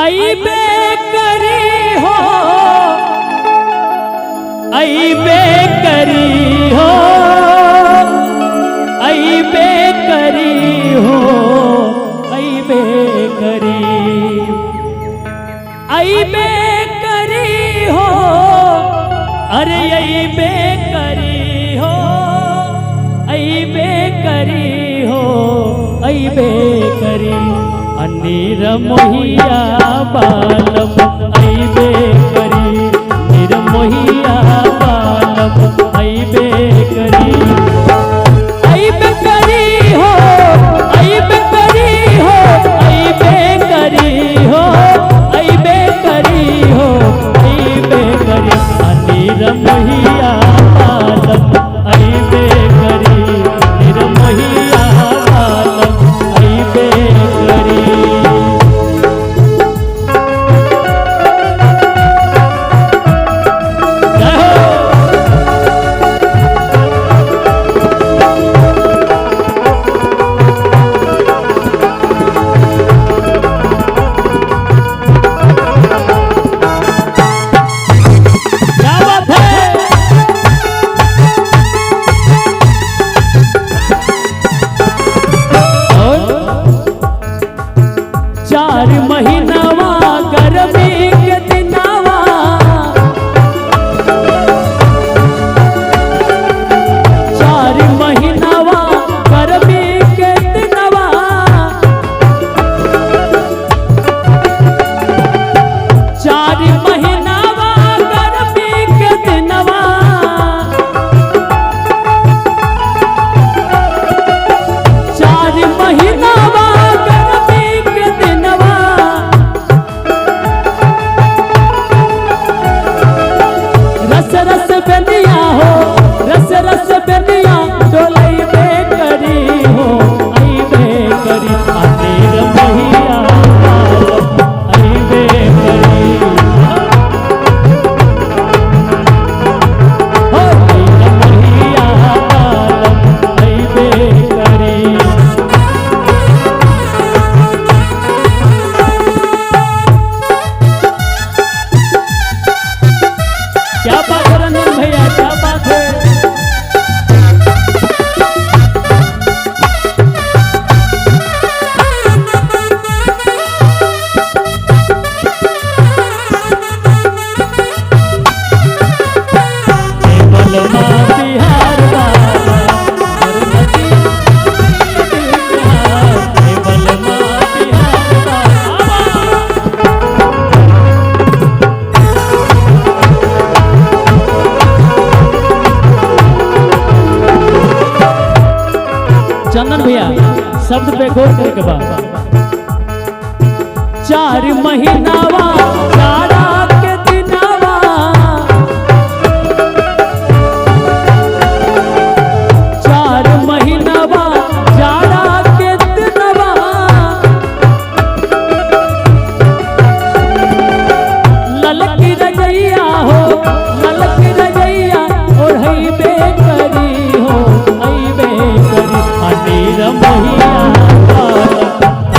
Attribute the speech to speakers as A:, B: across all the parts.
A: अइबे करी हो, अइबे करी हो, अइबे करी हो, अइबे करी, अइबे करी हो, अरे अइबे करी हो, अइबे करी हो, अइबे करी अनीर मोहिया बालम अइबे करी, नीर मोहिया बालम अइबे करी, अइबे करी हो, अइबे करी हो, अइबे करी हो, अइबे करी हो, अइबे करी अनीर मोहिया बालम अइबे करी, नीर मोहिया बालम अइबे करी। जय हो। क्या बात है। और चार महीनावा गर्मी के दिनावा, चार महीनावा गर्मी के दिनावा, चार महीनावा गर्मी के दिनवा, चार महीनावा गर्मी के दिनवा, रस रस बेनिया हो, रस रस बेनिया डोलई बे करी हो, आई बे करी अनीर मोहिया बालम आई बे करी हो, नीर मोहिया बालम आई बे करी। क्या बात है रंजन भैया, क्या बात है। बलमा बिहार बाबा, बरमती बिहार, हे बलमा बिहार बाबा। चंदन भैया शब्द पे गौर करके बाद चार महीनावा जाड़ा के दिनावा, चार महीनावा जाड़ा के दिनवा, ललकी रजैया हो, ललकी रजैया ओढ़ई बे करी हो, आई बे करी अनीर मोहिया बालम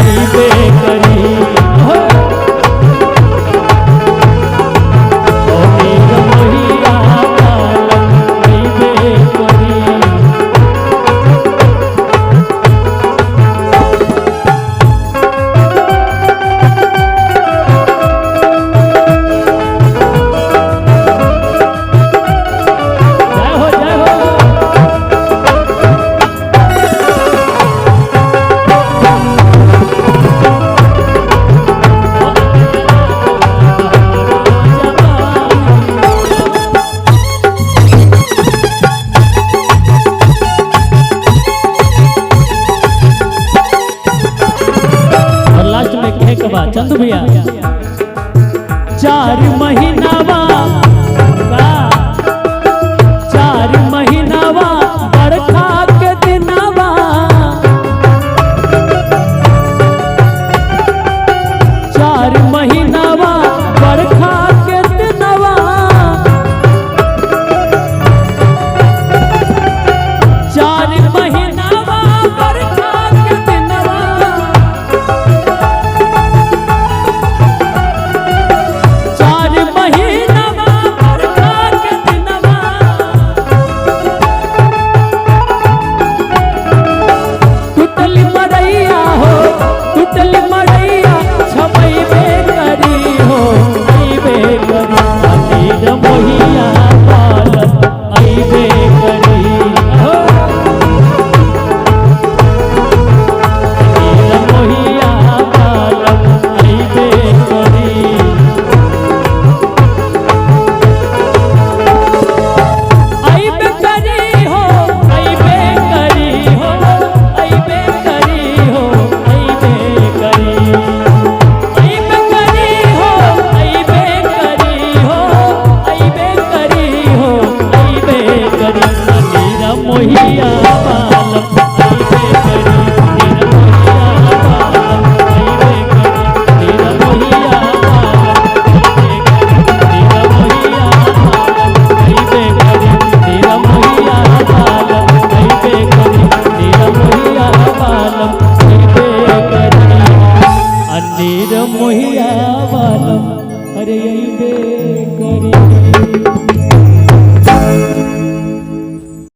A: आई बे करी हो, अनीर मोहिया बालम आई बे करी। जय हो, जय हो। और लास्ट में कहे के बाद चंदू भैया चार महीनावा का, चार महीनावा बरखा के दिनवा, चार महीनावा बरखा के दिनवा, चार महीनावा बरखा के दिनवा, नीर मोहिया वालम अरे अइबे करी।